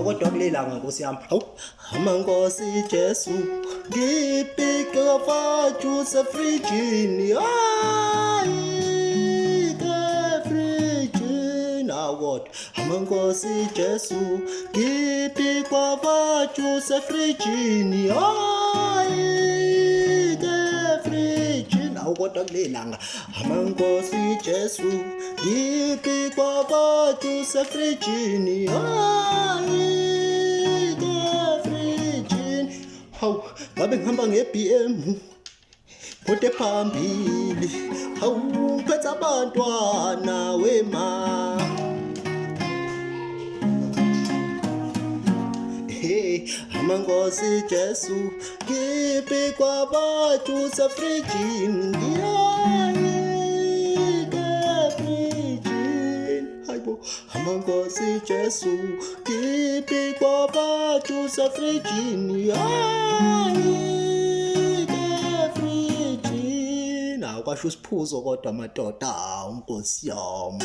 Hawu kodwa kulelanga nkosi yami. Hawu amankosi Jesu ngipike vajuice efrijini. Hayi ke frijini. Hawu kodwa amankosi Jesu ngipikwa vajuice efrijini. Hayi ke frijini. Hawu kodwa kulelanga amankosi Jesu ngiphi kwabantu sefrijini hayi ke hawu ngabe ngihamba nge-BM kodwa phambili hawu ngiphethe abantwana wema Hey, amankosi Jesu Ngiphi kwabantu sefrijini ngiyayike efrijini hayibo amankosi Jesu ngiphi kwabantu sefrijini ngiyayike efrijini awu kwasho isiphuzo kodwa madoda awu nkosi yami.